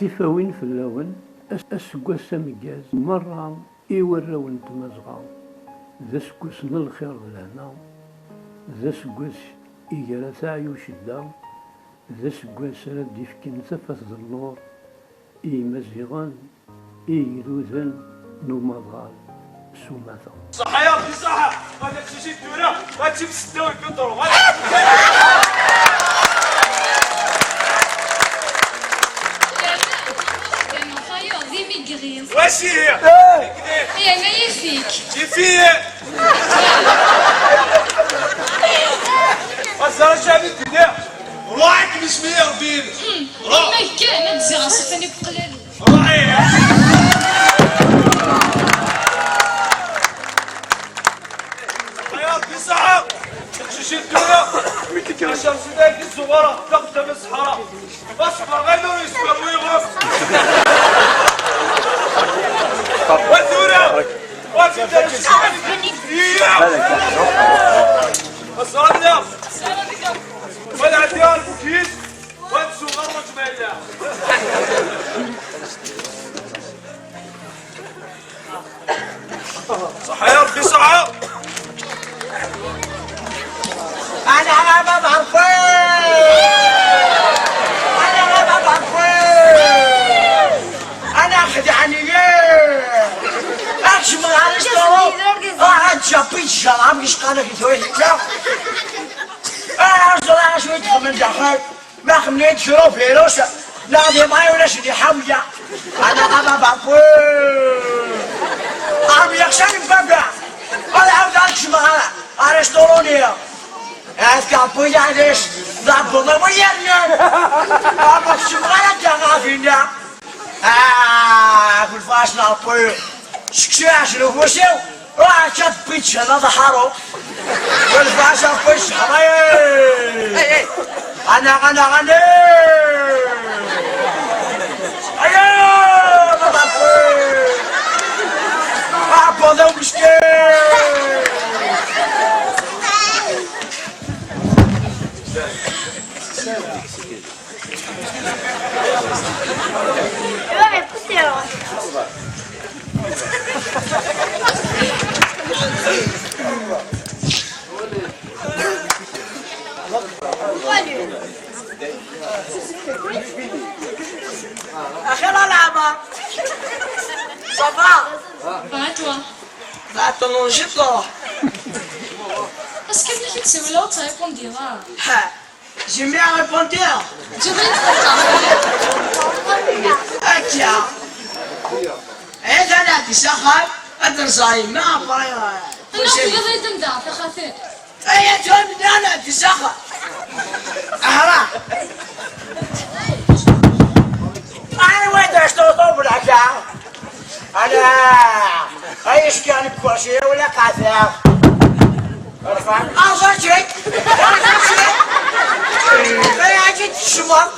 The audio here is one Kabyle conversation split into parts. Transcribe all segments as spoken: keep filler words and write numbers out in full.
Tifawin fell-awen, as-, aseggas ameggaz merra i warraw n Tmazɣa. D aseggas n lxir d lehna, d aseggas i gar-a teɛyu cedda, d aseggas ara d-ifken tafat d nnur i Yimaziɣen, i yigduden n umaḍal s umata. Ṣaḥa ya Ṛebbi, ṣaḥa! Ɣad aqcic i tura, ɣad tib seddaw n Piṭru, ɣad. Yerna, yerna tayeḍ d imigri. Waci? Yerna yif-ik. Yif-iyi. Aẓar acu ara d-iniɣ? Ruḥ akken isem-iyi Ṛebbi yid-k. Hmm. Ruḥ. Imak kan ad d-ziɣ aṣefan ibeqlalen. Ruḥ ihi. Ṣaḥa ya Ṛebbi, ṣaḥa. Tiqcicin tura. Acu ar sida-agi tzuɣareɣ, daxel tama ṣṣḥara. Aṣeffer ɣayla ur yesfer wiɣef. Wa tura. Wa tura. Iya. Aẓar-nneɣ. Wa nɛeddi ɣer Bukit, wa nettu ɣer Rǧ ma yella. Ṣaḥa ya Ṛebbi, ṣaḥa! Ana ɣaba ḍerfeɣ! Ana ɣaba ḍerfeɣ! Ana xedɛen-iyi! Akcem ɣer restaurant! Ah, ad ǧǧeɣ pizza, am yecqan-ak tura. Ah, ẓriɣ acu i txemmem daxel. Ma xemlent kra virus, la démarrer ولا شني حاوية. أنا غابة بابور. عم يخشى من بابا. أنا عاود عندك شمعة. أرسطولونية. هذا كابويا علاش؟ ضربوا ما ويانا. عم يخشى من غير الجغافينا. آه، كل فاش نعطيو. شكشي عشرة وفوشيو. روح شد بيتش، أنا ضحارو. كل فاش نعطيو شحرايو. أنا، أنا، أنا. أيوه، أنا ضحارو. آه، بوضو مشكل. أخي الله العمر. Ça va؟ Bah, toi. Bah, ton nom, je crois. Est-ce que tu sais où l'autre répondre? Ha. J'ai bien répondu. J'ai bien répondu. Akia. Eh, أنا عندي شغل. أدرس زي ما أبغى. أنا في غير دم دافع خفيف. أي، أنت من أنا عندي شغل. أهرا. أنا وين دشت طوب لك يا؟ أنا. أيش كان كوشي ولا قاثع؟ عرفان؟ أصلاً شيء. أصلاً شيء. لا يجد الشمر.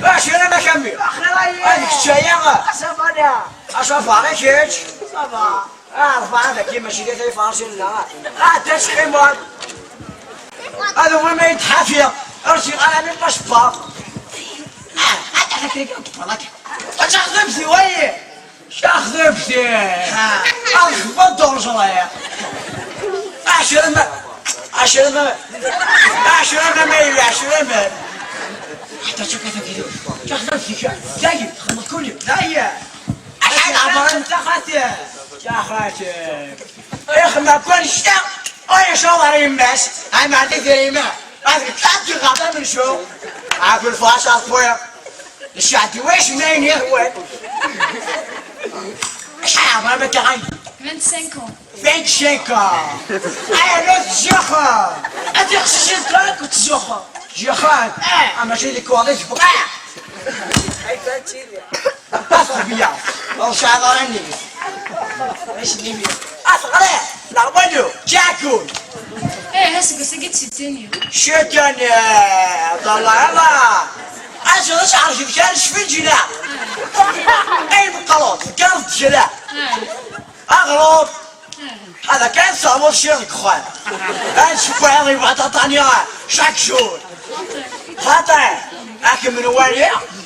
لا شيء، أنا ما كمل. أخي، لا ي-، هذيك الشيء. أصفر يا. أصفر، هيك هيك. صفا. أعرف هذا كي ماشي لي فرنسي، لا. آه، تشخيمات. هذا هو ما يتحافظ. أرسي على من باسبور. آه، هذا هذا كي قلت لك. أصلاً خذ بثي وين؟ شاخذ بثي. ها. أخبط دور صلايا. عشرة ما، عشرة ما، عشرة ما، ما يلي عشرة ما. حتى شوف هذا كيلو. شاخذ بثي، شا-، جاي، خمس كل. لا، هي. أحد عبر أنت خاتي. يا خاتي. إخ ما كل شتا. أي شو وري الناس. أنا ما عندي دريمة. هذا كتاب غدا من شو. عافي الفاس أخويا. الشعبي واش منين يا هوان؟ شحال عمرها ما كان؟ Vingt-cinq ans. Vingt-cinq ans. أنا زخم. أنت خصك تراك وتزخم. زخم. آه. أما شي لي كواليس بقى. أي فهمتيني. أصغر بيا. أو شعر راني. ايش اللي بيا؟ أصغر. لا، ولو. جاكون. إيه، هسه قصة قد ستين يوم. شو كان، آه، والله، والله. أجل، إيش عارف كان شفين جناح؟ أي مقلوط، كان جناح. أغلط. هذا كان صعب الشيء الكخوان. أنا شوف هذه بعد ثانية، شاك شور. خاطر. لكن من والي.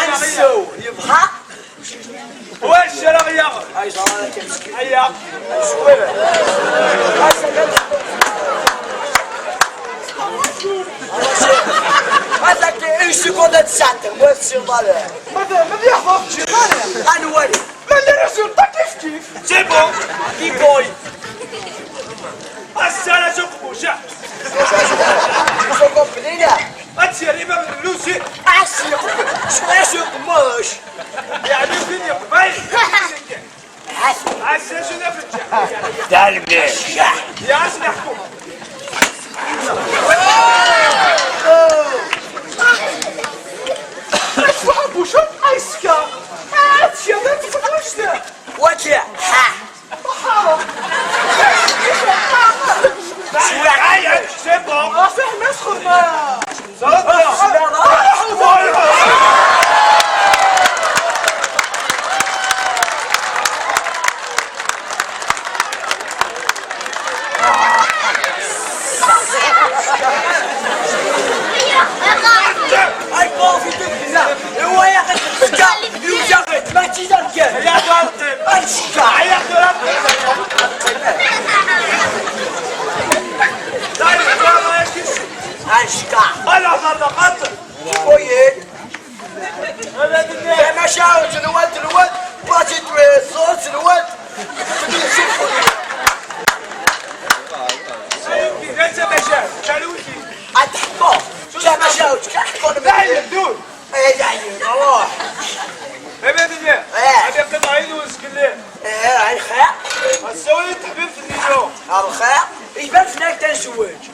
Anso, yebɣa. Wac ara ɣ-yaɣ? Ay, ẓer ara kan. Aya. Hâta kan une seconde ad tsaɛtem, wa tessineḍ ara. Ma d, ma d yeḥḍer tǧiḍ ara. Ad nwali. Le résultat kif kif. C'est bon. Kikoy. Ass-a ara suq bujaḥ. Suq bnina. Ad tserrim am luzi. Ass yeqbel. Ass yeqbel. Yeɛni win yeqbel. Ass. Ass acu d afenǧal. Talbi. Ya ass leḥkum. Acuɣer bujaḥ ay ṣekkeṛ? Ad tecceḍ ad tfeqɛeḍ. Wagi, ha. Ḥaṛa. Cwiɛ. Ay, ay, c'est bon. Ɣef aḥma txedmeḍ. Ça va, ça va. Ay, profitez de ça. Et ouais, arrête de se faire. Yuja, mačči d argaz. Ay, cekka. Ay, cekka. Ay, cekka. Ala, ala, ala. Oye. Tamacahut n wat, n wat, bati tweṣṣut n wat. Ad teḥkuḍ. Tamacahut, ad teḥkuḍ. Ay, ay, ruḥ. Ama dinna, eh, ad yeqqim ɛin uzekli. Eh, ay xir. Asawi teḥbibt-nni. Ay xir. Iban fell-ak tazewwaǧ.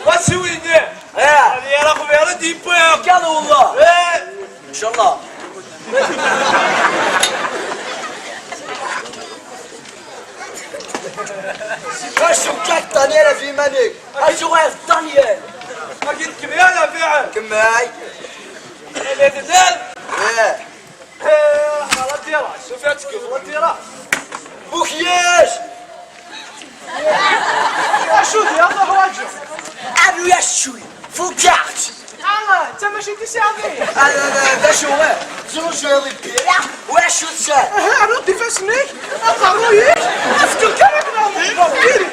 Wa siwin-nni. Eh. Ad yara xbiṛ ad d-yewwi. Kan wallah. Eh. Incallah. Acu kan Daniel ɣef yiman-ik? Acu ɣef Daniel? Akken tkemmel ala fiɛel. Kemmel. Ala tedal. Eh. Eh, ala tira. Sufiɣ-tt-id, ala tira. Bukyas! Acu d ya, ṛaǧu? Acu ya cwi? Fukaɣ-tt. Ah, d tamacint i sɛiɣ. Ah, d acu, eh? Zruǧ iḍ lbira, wacu tsa? Aha, rnu-d ifassen-ik, aqerruy-ik, efk-d kan akken ɣer diri.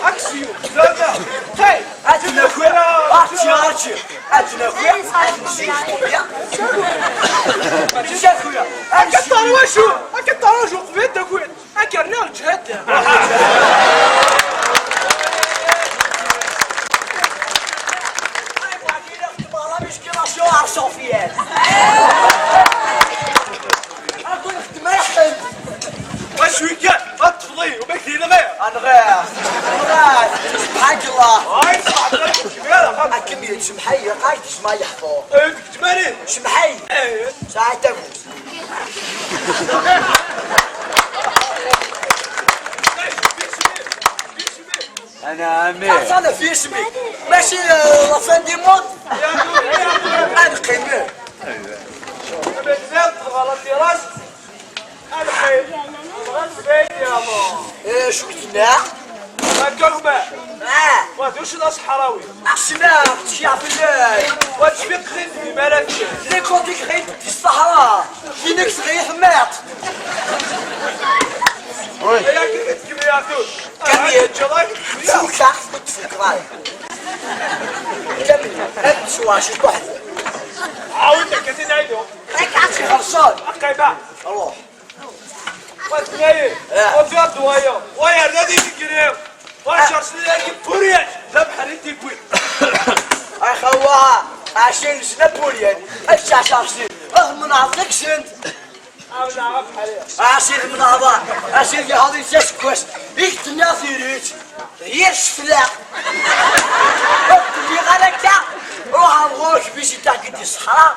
Aksiyum. Hey! Ad nakiɣ, aci, aci. Ad nakiɣ, ad nsiɣ. Ad nsiɣ. Ad nsiɣ. Akka ṭṭaṛ wacu? Akka ṭṭaṛ wacu? Qbel takwit. Akker neɣ ǧhed. Ay, wagi la xedmeɣ la musculation ar Sofiane. Akk xedmeɣ. Acwi kan, ad tefḍi, umak di lɣir. Anɣir. Anɣir. Subḥan Allah. Ay, subḥan Allah, kbir, axaṭer. Akken yettemḥayya, ay, tesma yeḥfur. Eh, deg tmarin. Semḥay. Eh. Saɛid Tagut. أنا أمير. Atan ɣef yisem-ik. Mačči, eh, la fin du monde. Ad neqqim. Eh, acu i d-tenna? Ah. Wa d ucen aṣeḥrawi. Asma, ttkiɣ fell-ak. Wa d cwiṭ xir di Marakel. Nekk ur d-xir di Ṣṣeḥra. Di nekk tɣir temmirt. Ay, akken i tkemmel Ɛatub. Kamil, fukeɣ, ur tfukeḍ ara. Kamil, ad neswa ciṭuḥ. Ɛawed akka tin aydu. Akka ad txerṣeḍ. Aqqiba. Ruḥ. Wa d-nnayen. Ah. Wa d-waya. Wa yerna di tegri. Wa cerṣen yagi Puryan. D abeḥri n tiwwin. Ay xawa, ɛecrin sna Puryan. Ad tecɛac ɛecrin. Ad menɛeḍ deg-sent. Ɛecrin menɛeḍ. Ɛecrin yeḥḍi s aseggas. I k-d-nniɣ tirit. Yir ccefla. Ur d-nniɣ ara akka. Ruḥ ar ɣur-k visita deg ṣṣeḥra.